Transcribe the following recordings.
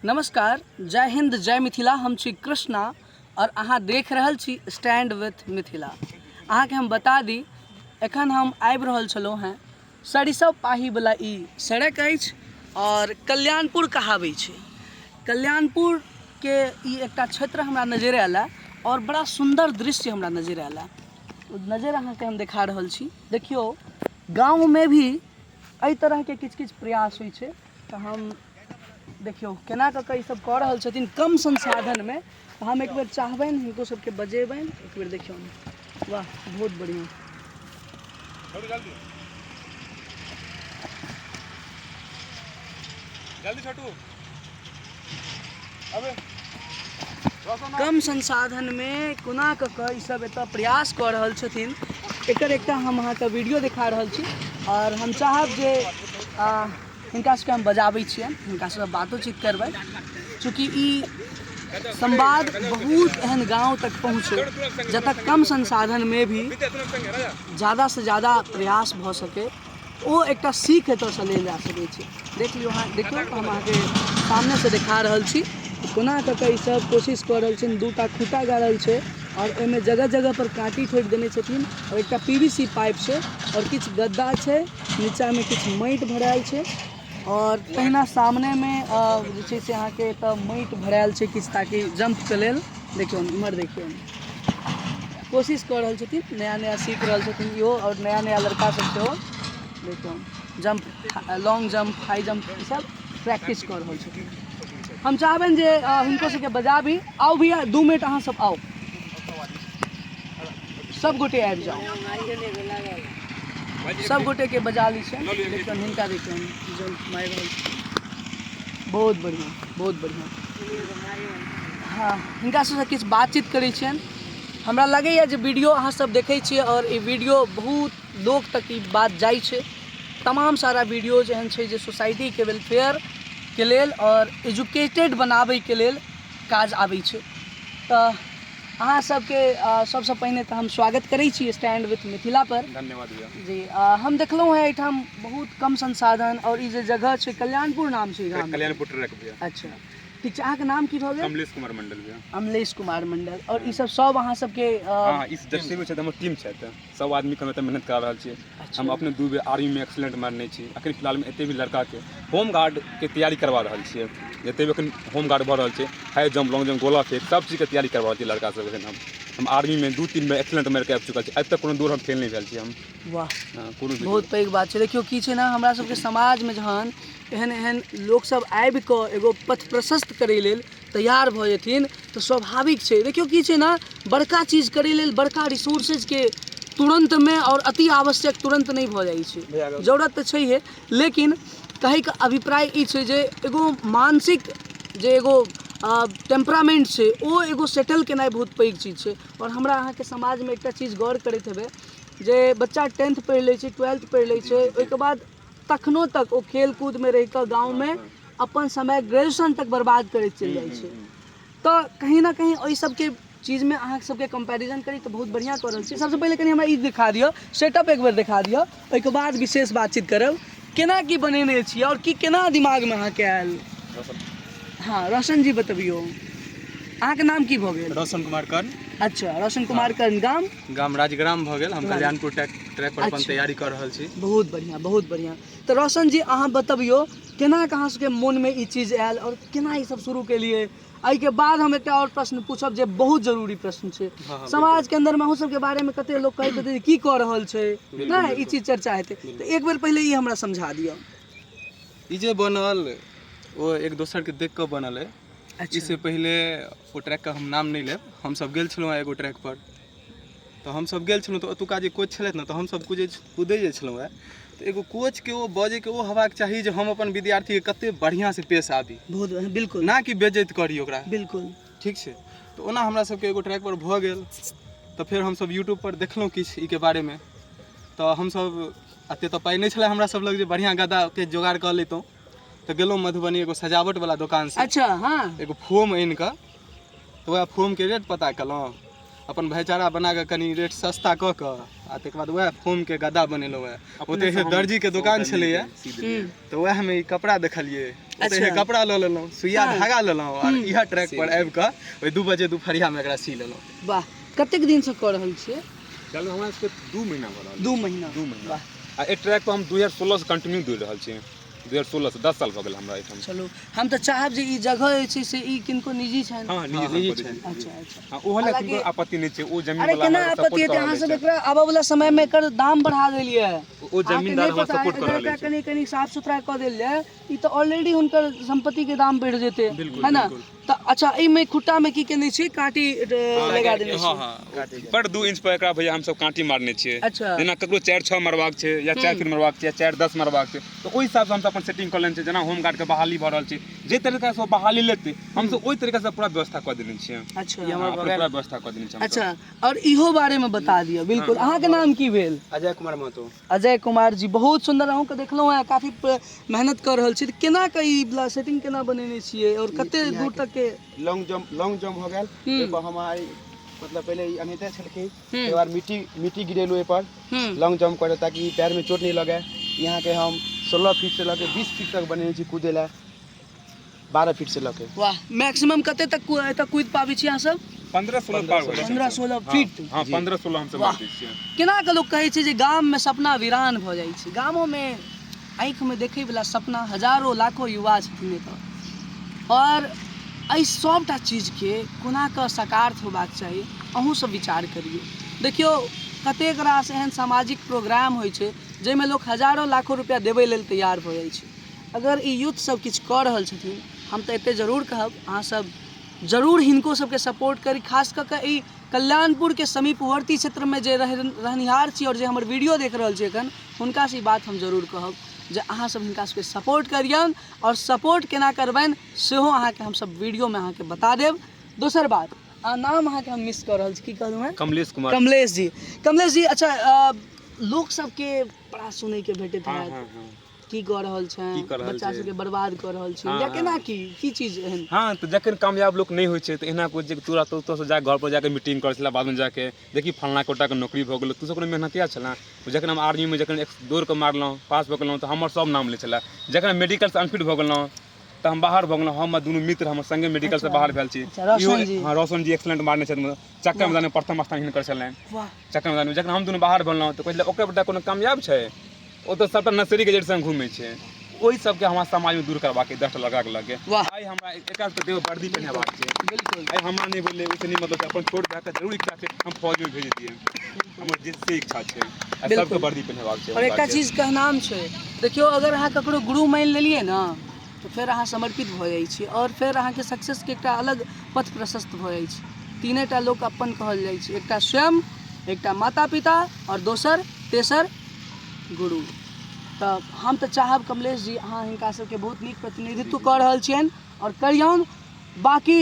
नमस्कार, जय हिंद, जय मिथिला। हम छी कृष्णा और अहाँ देख रहल छी स्टैंड विथ मिथिला। अहाँके हम बता दी, एखन हम आबि रहल छलहुँ हेँ सरिसब पाहीवला ई सड़क अछि और कल्याणपुर कहाबै छै। कल्याणपुरके ई एकटा क्षेत्र हमरा नजरि आयल हँ और बड़ा सुन्दर दृश्य हमरा नजरि आयल हँ। ओ नजरि अहाँके हम देखा रहल छी। देखियौ, गाँवमे भी एहि तरहके किछु किछु प्रयास होइ छै। तऽ हम देखियौ केना कऽ कऽ ईसभ कऽ रहल छथिन कम संसाधनमे। तऽ हम एक बेर चाहबनि हिनको सबके बजेबनि एक बेर। देखियौ, वाह, बहुत बढ़िआँ। जल्दी जल्दी छोटू, अबे। कम संसाधनमे कोना कऽ कऽ ईसभ एतऽ प्रयास कऽ रहल छथिन, एकर एकटा हम अहाँके वीडियो देखा रहल छी। आओर हम चाहब जे हिनका सबके हम बजाबै छियनि, हिनका सबसँ बातोचीत करबै, चूँकि ई संवाद बहुत एहन गाँव तक पहुँचे जतऽ कम संसाधनमे भी ज़्यादासँ ज़्यादा प्रयास भऽ सकै। ओ एकटा सीख एतऽसँ लेल जा सकै छै। देख लियौ अहाँ, देखियौ, हम अहाँके सामनेसँ देखा रहल छी कोना कऽ कऽ ईसभ कोशिश कऽ रहल छथिन। दूटा खूँटा गाड़ल छै आओर ओहिमे जगह जगहपर काँटी ठोकि देने छथिन आओर एकटा पी वी सी पाइप छै आओर किछु गद्दा छै, नीचाँमे किछु माटि भरायल छै आओर तहिना सामनेमे जे छै से अहाँके एतऽ माटि भरायल छै किछु, ताकि जम्पके लेल। देखियौ इम्हर, देखियौ, कोशिश कऽ रहल छथिन, नया नया सीख रहल छथिन इहो आओर नया नया लड़का सब सेहो। देखियौ, jump, long jump, high jump, ईसब प्रैक्टिस कऽ रहल छथिन। हम चाहबनि जे हिनको सबके बजाबी। आउ भैया, 2 मिनट अहाँ सब आउ, सब गोटे आबि जाउ। सब गोटे के बजा ली छियनि। देखियौन हिनका, देखियौन, जम्प मारि रहल छथिन। बहुत बढ़िआँ, बहुत बढ़िआँ। हँ, हिनका सबसँ किछु बातचीत करै छियनि। हमरा लगैए जे वीडियो अहाँ सब देखै छियै आओर ई वीडियो बहुत लोक तक ई बात जाइ छै। तमाम सारा वीडियोज एहन छै जे सोसाइटीके वेलफेयरके लेल आओर एजुकेटेड बनाबैके लेल काज आबै छै। तऽ अहाँ सबके सबसँ पहिने तऽ हम स्वागत करै छी स्टैंड विथ मिथिला पर। धन्यवाद भैया। जी, हम देखलहुँ हेँ एहिठाम बहुत कम संसाधन आओर ई जे जगह छै, कल्याणपुर नाम छै गाम? कल्याणपुर ट्रैक भैया। अच्छा, ठीक छै। अहाँके नाम की भऽ गेल? कमलेश कुमार मंडल भैया। अमलेश कुमार मंडल। आओर ई सब सब अहाँ सबके हँ, इस जते भी छथि, हमर टीम छथि, सब आदमी के हम एतऽ मेहनत करा रहल छियै। हम अपने 2 बेर आर्मीमे एक्सीलेंट मारने छी। अखन फिलहालमे एते भी लड़काके होमगार्डके तैयारी करवा रहल छियै। जते भी अखन होमगार्ड भऽ रहल छै, हाई जम्प, लॉन्ग जम्प, गोला फेंक, सब चीजके तैयारी करवा रहल छियै लड़का सबके। अखन हम आर्मीमे 2-3 बेर एक्सीलेंट मारि कऽ आबि चुकल छी। आइ तक कोनो दौड़ हम फेल नहि भेल छी हम। वाह। हँ, कोनो भी। बहुत पैघ बात छै। देखियौ, की छै ने, हमरा सबके समाजमे जहन एहन एहन लोकसब आबि कऽ एगो पथ प्रशस्त करै लेल तैयार भऽ जेथिन तऽ स्वाभाविक छै। देखियौ, की छै ने, बड़का चीज करै लेल बड़का रिसोर्सेजके तुरन्तमे आओर अति आवश्यक तुरन्त नहि भऽ जाइ छै। जरूरत तऽ छैहे, लेकिन कहैके अभिप्राय ई छै जे एगो मानसिक जे एगो टेम्परामेन्ट छै, ओ एगो सेटल केनाइ बहुत पैघ चीज छै। आओर हमरा अहाँके समाजमे एकटा चीज गौर करैत हेबै जे बच्चा टेंथ पढ़ि लै छै, ट्वेल्थ पढ़ि लै छै, ओहिके बाद तखनो तक ओ खेलकूदमे रहि कऽ गाँवमे अपन समय ग्रेजुएशन तक बर्बाद करैत चलि जाइ छै। तऽ कहीं ने कहीं ओहि सबके चीजमे अहाँ सबके कम्पैरिजन करी तऽ बहुत बढ़िआँ कऽ रहल छी। सबसँ पहिले कनि हमरा ई देखा दिअ, सेटअप एक बेर देखा दिअ, ओहिके बाद विशेष बातचीत करब। केना की बनेने छियै आओर की केना दिमागमे अहाँके आयल? हँ, रोशन जी, बतबियौ, अहाँके नाम की भऽ गेल? रोशन कुमार कर्ण। अच्छा, रोशन कुमार कर्ण। गाम? गाम राजग्राम भऽ गेल। हम कल्याणपुर ट्रैक ट्रैक पर अपन तैयारी कऽ रहल छी। बहुत बढ़िआँ, बहुत बढ़िआँ। तऽ रोशन जी, अहाँ बतबियौ केना अहाँ सबके मोनमे ई चीज आयल आओर केना ई सब शुरू केलियै? एहिके बाद हम एकटा आओर प्रश्न पूछब जे बहुत जरूरी प्रश्न छै। समाजके अन्दरमे अहूँ सबके बारेमे कते लोक कहैत हेतै, की कऽ रहल छै नहि, ई चीज चर्चा हेतै। तऽ एक बेर पहिले ई हमरा समझा दिअ। ई जे बनल, ओ एक दोसरके देख कऽ बनल अइ। इससे पहिले ओ ट्रैकके हम नाम नहि लेब। हमसब गेल छलहुँ एगो ट्रैक पर, तऽ हमसब गेल छलहुँ तऽ ओतुका जे कोच छलथि ने, तऽ हमसब कुदै कुदै जे छलहुँ हेँ, तऽ एगो कोचके ओ बजैके ओ हेबाक चाही जे हम अपन विद्यार्थीके कतेक बढ़िआँसँ पेश आबी। बहुत बिल्कुल। ना कि बेज्जैत करी ओकरा। बिल्कुल। ठीक छै। तऽ ओना हमरा सबके एगो ट्रैक पर भऽ गेल, तऽ फेर हमसब यूट्यूब पर देखलहुँ किछु एहिके बारेमे। तऽ हमसब एतेक तऽ पाइ नहि छलै हमरा सब लग जे बढ़िआँ गद्दाके जोगाड़ कऽ लैतहुँ। तऽ गेलहुँ मधुबनी एगो सजावटवला दोकानसँ। अच्छा हँ एगो फोम आनि कऽ, तऽ वएह फोमके रेट पता केलहुँ। अपन भाईचारा बना कऽ कनि रेट सस्ता कऽ कऽ आ तकर बाद वएह फोमके गद्दा बनेलहुँ हेँ। ओतहि दर्जीके दोकान छलैए, तऽ वएहमे ई कपड़ा देखलियै, ओतहि कपड़ा लऽ लेलहुँ, सुइया धागा लेलहुँ आओर इएह ट्रैक पर आबि कऽ ओहि 2 बजे दुपहरियामे एकरा सी लेलहुँ। वाह, कतेक दिनसँ कऽ रहल छियै? चलू, हमरा सबके 2 महीना भऽ रहल। 2 महीना? 2 महीना। आ एहि ट्रैक पर हम 2016 से कंटिन्यू दौड़ रहल छी, 2016 से 10 साल भऽ गेल हमरा एहिठाम। चलू, हम तऽ चाहब जे ई जगह जे छै से ई किनको निजी छनि? हँ, निजी निजी छनि। छै। अच्छा अच्छा। हँ, ओहो लए हालाँकि किनको आपत्ति नहि छै, ओ जमीन अरे वाला केना हमरा आपत्ति सपोर्ट हेतै? कऽ अहाँ रहल सब अछि। एकरा आबऽ वला समयमे एकर दाम बढ़ा देलियै। ओ अहाँके जमीनदार नहि हमरा पता सपोर्ट कऽ अगर रहल एकरा अछि। कनि कनि साफ सुथरा कऽ देल जाय, ई तऽ ऑलरेडी हुनकर सम्पत्तिके दाम बढ़ि जेतै, बिल्कुल, है ना? बिल्कुल। तऽ अच्छा, एहिमे खुट्टामे की केने छियै? काँटी लगा देने हँ छियै? हँ। पर 2 इंच पर एकरा भैया हमसब काँटी मारने छियै। अच्छा। जेना ककरो 4-6 मारबाक छै या 4 फीट मारबाक छै या 4-10 मारबाक छै, तऽ ओहि हिसाबसँ हमसब अपन सेटिंग कऽ लेने छियै। जेना होमगार्डके बहाली भऽ रहल छै, जे तरीकासँ ओ बहाली लेतै, हमसब ओहि तरीकासँ पूरा व्यवस्था कऽ देने छियै। अच्छा। हँ, अपने पूरा व्यवस्था कऽ देने छियै हमसब। अच्छा, आओर इहो बारेमे बता दिअ। बिल्कुल, अहाँके नाम की भेल? अजय कुमार महतो। अजय कुमार जी, बहुत सुन्दर। अहूँके देखलहुँ हेँ काफी मेहनत कऽ रहल छी, तऽ केना कऽ ई वला सेटिंग केना बनेने छियै आओर कते दूर तक के? लॉन्ग जंप, लॉन्ग जंप हो गेल। एहिपर हम आइ मतलब पहिले ई एनाहिते छलखिन, तकर बाद मिट्टी मिट्टी गिरेलहुँ एहिपर लॉन्ग जंप करे ताकि पैरमे चोट नहि लगे। यहाँके हम 16 फीट से लऽ के 20 फीट तक बनेने छी कूदे लए, 12 फीट से लऽ के। वाह, मैक्सिमम कते तक एतऽ कूदि पाबै छी अहाँ सब? 15-16 पार होइ छै। 15-16 फीट? हँ, 15-16 हमसब वाह। मारि दै छियै। केना कऽ लोक कहै छै जे गाममे सपना वीरान भऽ जाइ छै, गामोमे आँखिमे देखैवला सपना हजारो लाखो युवा छथिन एतऽ, आओर एहि सभटा चीजके कोना कऽ साकार होबाक चाही, अहूँ सब विचार करियौ। देखियौ, कतेक रास एहन सामाजिक प्रोग्राम होइ छै जाहिमे लोक हजारो लाखो रुपैआ देबै लेल तैयार भऽ जाइ छै। अगर ई यूथ सब किछु कऽ रहल छथिन, हम तऽ एतेक जरूर कहब, अहाँसब जरूर हिनको सबके सपोर्ट करी। खास कऽ कऽ ई कल्याणपुरके समीपवर्ती क्षेत्रमे जे रहनिहार छी आओर जे हमर वीडियो देख रहल छी एखन, हुनकासँ ई बात हम जरूर कहब जे अहाँसब हिनका सबके सपोर्ट करियौन, आओर सपोर्ट केना करबनि सेहो अहाँके हमसब वीडियोमे अहाँके बता देब। दोसर बात, आ नाम अहाँके हम मिस कऽ रहल छी, की कहलहुँ हेँ? कमलेश कुमार। कमलेश जी, कमलेश जी। अच्छा, लोक सबके बड़ा सुनैके भेटैत हँ हैत, हँ हँ, की कऽ रहल की छेँ, कऽ रहल बच्चा छै? सबके बर्बाद कऽ रहल छी हँ, या हँ। केना की की चीज एहन? हँ, तऽ जखन कामयाब लोक नहि होइ छै तऽ एना कोइ जे तोरा तोसँ जाके घर पर जाके मीटिंग करै छलै, बादमे जाके देखी फल्लाँ कोटाके नौकरी भऽ गेलौ, तू सब कोनो मेहनतिया छलऽ। जखन हम आर्मीमे जखन दौड़ कऽ मारलहुँ, पास भऽ गेलहुँ, तऽ हमर सब नाम लै छलै। जखन मेडिकलसँ अनफिट भऽ गेलहुँ तऽ हम बाहर भऽ गेलहुँ, हम आ दुनू मित्र हमर संगे मेडिकलसँ बाहर भेल छी। अच्छा, रोशन जी। हँ, रोशन जी एक्सलेंट मारने छथि, चक्कर मैदानमे प्रथम स्थान हिनकर छलनि। वाह। चक्कर मैदानमे जखन हम दुनू बाहर भेलहुँ तऽ कहै छलै ओकर बेटा कोनो कामयाब छै, ओ तऽ सबटा नर्सरीके जड़ि संग घूमै छै। ओहि सबके हमरा समाजमे दूर करबाक अइ 10टा लड़काके लऽ के। वाह। आइ हमरा एकरा सबके देह वर्दी पहिनेबाक छै। बिल्कुल। आइ हमरा नहि भेलै, ओहिसँ नहि मतलब छै, अपन छोट भायके जरूर इच्छा छै हम फौजमे भेज दियै, हमर जे से इच्छा छै, आ बिल्कुल। सबके वर्दी पहिनेबाक छै आओर एकटा होमगार्डके। चीज कहनाम छै, देखियौ, अगर अहाँ ककरो गुरु मानि लेलियै ने तऽ फेर अहाँ समर्पित भऽ जाइ छी आओर फेर अहाँके सक्सेसके एकटा अलग पथ प्रशस्त भऽ जाइ छै। तीनेटा लोक अपन कहल जाइ छै, एकटा स्वयं, एकटा माता पिता आओर दोसर तेसर गुरु। तऽ हम तऽ चाहब कमलेश जी, अहाँ हिनका सबके बहुत नीक प्रतिनिधित्व कऽ रहल छियनि आओर करियौन। बाँकी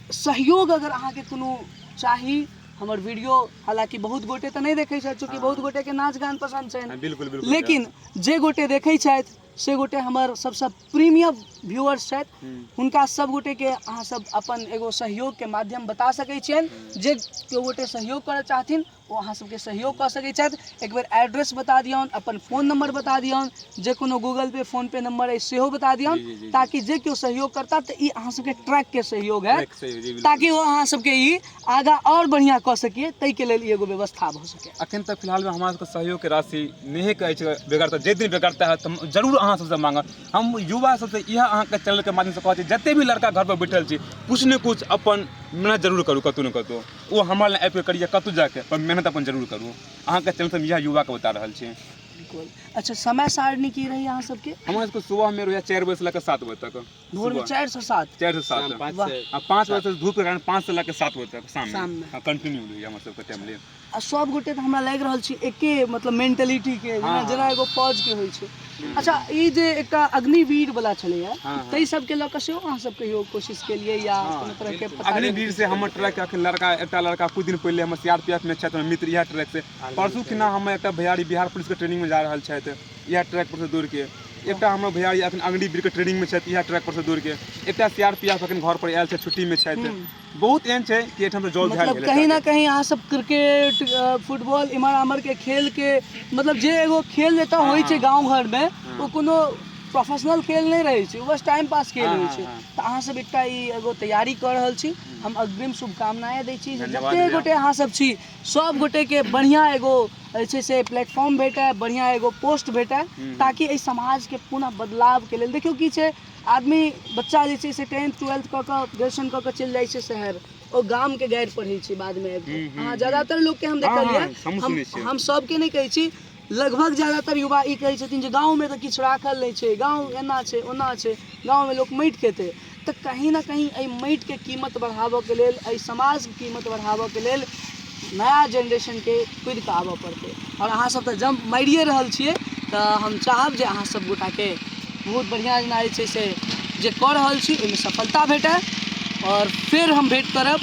सहयोग अगर अहाँके कोनो चाही, हमर वीडियो हालाँकि बहुत गोटे तऽ नहि देखै छथि, चूँकि बहुत गोटेके नाच गान पसन्द छनि, हँ, बिल्कुल बिल्कुल, लेकिन जे गोटे देखै छथि से गोटे हमर सबसँ प्रीमियम व्यूअर्स छथि। हुनका सब गोटेके अहाँ सब अपन एगो सहयोगके माध्यम बता सकै छियनि। जे केओ गोटे सहयोग करऽ चाहथिन ओ अहाँ सबके सहयोग कऽ सकै छथि। एक बेर एड्रेस बता दियौन, अपन फोन नंबर बता दियौन, जे कोनो गूगल पे फोन पे नंबर अछि सेहो बता दियौन, जी, जी, जी। ताकि जे केओ सहयोग करता तऽ ई अहाँ सबके ट्रैकके सहयोग हैत, ट्रैक सहयोग, जी, बिल्कुल। ताकि ओ अहाँ सबके ई आगाँ आओर बढ़िआँ कऽ सकिए, ताहिके लेल ई एगो व्यवस्था भऽ सकै। अखन तक फिलहालमे हमरा सबके सहयोगके राशि नहिए कहै छै बेगरता, जे दिन बेगरता हैत तऽ हम जरूर अहाँ सबसँ माँगब। हम युवा सबसँ इएह अहाँके चैनलके माध्यमसँ कहै छी, जते भी लड़का घरपर बैठल छी, किछु ने किछु अपन मेहनत जरूर करू, कतहु ने कतहु ओ हमरा लग आबिके करी या कतहु जाके, पर मेहनत अपन जरूर करू। अहाँके चैनलसँ हम इएह युवाके बता रहल छी। बिल्कुल। अच्छा, समय सारणी की रहै अहाँ सबके? हमरा सबके सुबहमे रहैए 4 बजेसँ लऽ कऽ 7 बजे तक। भोरमे सुबह। 4 से 7? 4 से 7। 5 वाह। से आ 5 बजे से धूपके कारण 5 से लऽ कऽ 7 बजे तक शाममे। शाममे। हँ, कंटिन्यू रहैए हमर सबके टाइम। आ सब गोटे तऽ हमरा लागि रहल छै एके मतलब मेंटेलिटी के, जेना हँ, जेना एगो फौज के होइ छै। अच्छा, ई जे एकटा अग्निवीर वाला छलैया, हँ, हँ। ताहि सबके लऽ कऽ सेहो अहाँ सब कहियो कोशिश केलियै या कोनो तरह के पता? अग्निवीर से हमर ट्रैक अखन लड़का, एकटा लड़का कुछ दिन पहिले हमर सीआरपीएफ में छथि, हमर मित्र, इएह ट्रैक से। परसू खिना हमर एकटा भैयारी बिहार पुलिसके ट्रेनिंगमे जा रहल छथि इएह ट्रैक पर से दौड़के। एकटा हमर भैया अखन अग्निवीरके ट्रेनिंगमे छथि, इएह ट्रैक पर से दौड़के। एकटा CRPF अखन घर पर आयल छथि, छुट्टीमे छथि। बहुत एहन छै कि एहिठाम से जॉब मतलब कहीं ना कहीं अहाँ सब क्रिकेट, फुटबॉल, इम्हर आम्हर के खेल के, मतलब जे एगो खेल एतऽ होइ छै गाँव घर में, ओ कोनो प्रोफेशनल खेल नहि रहै छै, ओ बस टाइम पास खेल होइ छै। तऽ अहाँ सब एकटा ई एगो तैयारी कऽ रहल छी, हम अग्रिम शुभकामनाएं दै छी जे जते गोटे अहाँ सब छी सब गोटे के बढ़िआँ एगो जे छै से प्लेटफॉर्म भेटै, बढ़िआँ एगो पोस्ट भेटै, ताकि एहि समाजके पुनः बदलावके लेल। देखियौ की छै, आदमी बच्चा जे छै से टेंथ ट्वेल्थ कऽ कऽ ग्रेजुएशन कऽ कऽ चलि जाइ छै शहर, ओ गामके गारि पढ़ै छै बादमे आबि कऽ। हँ, ज्यादातर लोकके हम देखलियै, हम सबके नहि कहै छी, लगभग ज्यादातर युवा ई कहै छथिन जे गाँवमे तऽ किछु राखल नहि छै, गाँव एना छै ओना छै, गाँवमे लोक माटि खेतै। तऽ कहीं ने कहीं एहि माटिके कीमत बढ़ाबऽके लेल, एहि समाजके कीमत बढ़ाबऽके लेल नया जेनरेशनके कुदिकऽ आबऽ पड़तै। आओर अहाँसब तऽ जम्प मारिए रहल छियै, तऽ हम चाहब जे अहाँ सब गोटाके बहुत बढ़िआँ जेना जे छै से जे कऽ रहल छी ओहिमे सफलता भेटय। आओर फेर हम भेँट करब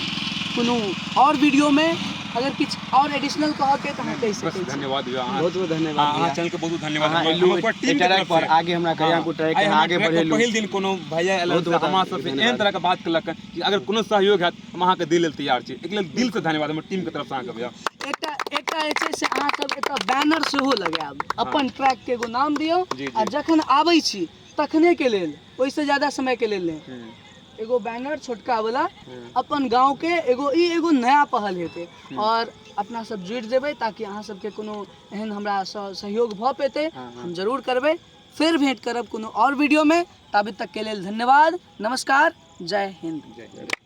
कोनो आओर वीडियोमे। अगर किछु आओर एडिशनल कहऽके तऽ अहाँ कहि सकै छी। धन्यवाद भैया, अहाँ बहुत बहुत धन्यवाद अहाँ भैया। चैनल के बहुत बहुत धन्यवाद। अहाँ हमर एलू हमर टीम के ट्रैक तरफ पर से। आगे हमरा करियापुर ट्रैक आइ के हमर आगे ट्रैक पर बढ़ेलू। पहिल दिन कोनो भैया एल बहुत बहुत हमरा सबसे धन्यवाद। एहन तरह के बात केलक कि अगर कोनो सहयोग हैत हम अहाँके दिल लेल तैयार छी। एहि लेल दिल से धन्यवाद हमर टीम के तरफ से अहाँके भैया। एकटा एकटा जे छै से अहाँ सब एतऽ बैनर सेहो लगायब, अपन ट्रैक के एगो नाम दियौ, जी, आ जखन आबै छी तखने के लेल, ओहिसँ ज्यादा समय के लेल नहि, एगो बैनर छोटका वाला अपन गाँव के एगो ई एगो नया पहल हेतै और अपना सब जुड़ि जेबै, ताकि अहाँ सबके कोनो एहन हमरा सहयोग भऽ पेतै, हम जरूर करबै। फेर भेंट करब कोनो आओर वीडियोमे, ताबे तक के लेल धन्यवाद, नमस्कार, जय हिंद। जय हिंद।